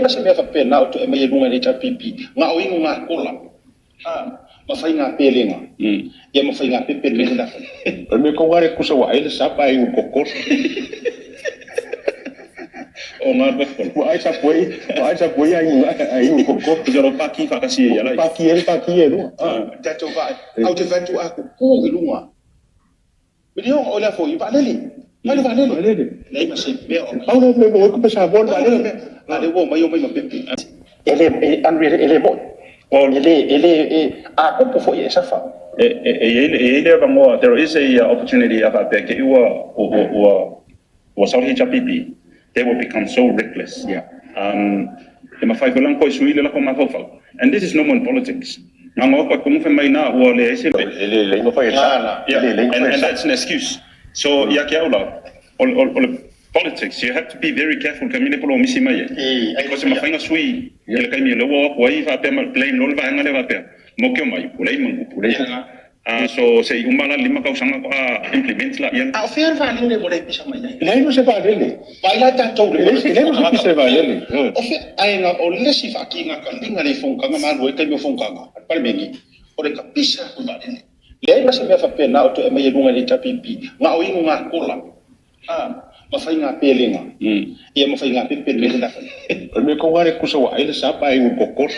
Ma se mea faapena o toe aumai i luga i le HRPP, na o iugakola ma faiga pelega ia ma faiga pepe le mea lea. O le mea tonu lava lea e tusa ua ai le sapa ae inu i le kokoli. O ngā kola. Ua ai sapuai, ua ai sapuai ae inu i le kokoli. Tusa lo paki whakasi e ia. Paki e paki e lua. Tatou vaai, au te fai atu a ku i luga. Miliona o le afo i vaalele. Mai le vaalele. Vaalele. Leai ma se mea o Pau le mea ua kupa Samoa le vaalele. A le ua mai o mai ma pepe. E le e unreal, e le moi. E le a kupu foi e safa. E i le avangoa, there is a opportunity a whaapea ke ua sau HRPP, they will become so reckless. E mawhai koe koe sui le lako mafaufau. And this is normal in politics. Ngā ngā koe kumu mai nā ua le ese. E le le ma fai e sa. Yeah, E le le and that's an excuse. So, ia ke au la, o le politics, you have to be very careful ka mine polo misi mai e. Because ma whainga sui, i le kaimi le ua wai whaapea ma blame lo le vaenga le whaapea. Mo keo mai, ua lei mangu. So se i umala 5 kausanga ko a implement la ia. A o fea le vaalele mo le pisa mai ai? Leai ma se vaalele. Vai la tatou le le ma se pisa vaalele. O fea ae o le isi faakiga kaliga le fonotaga ma alu ai taimi o fonotaga a le Palemene o le kapisa aku i vaalele. Leai ma se mea faapena o toe aumai i luga i le HRPP, na o iugakola ma faiga pelega ia ma faiga pepe le mea lea. O le mea tonu lava lea e tusa ua ai le sapa ae inu i le kokoli.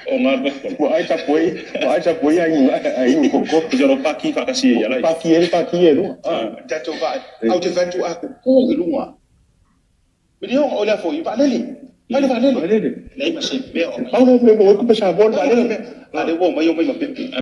O ngā kola. Ua ai sapuai, ua ai sapuai ae inu i le kokoli. Tusa lo paki whakasi e ia lai. Paki e paki e lua. Tatou vaai, au te fai atu a ku i luga. Miliona o le afo i vaalele. Mai le vaalele. Vaalele. Leai ma se mea o Pau le mea ua kupa Samoa le vaalele. A le ua mai o mai ma pepe.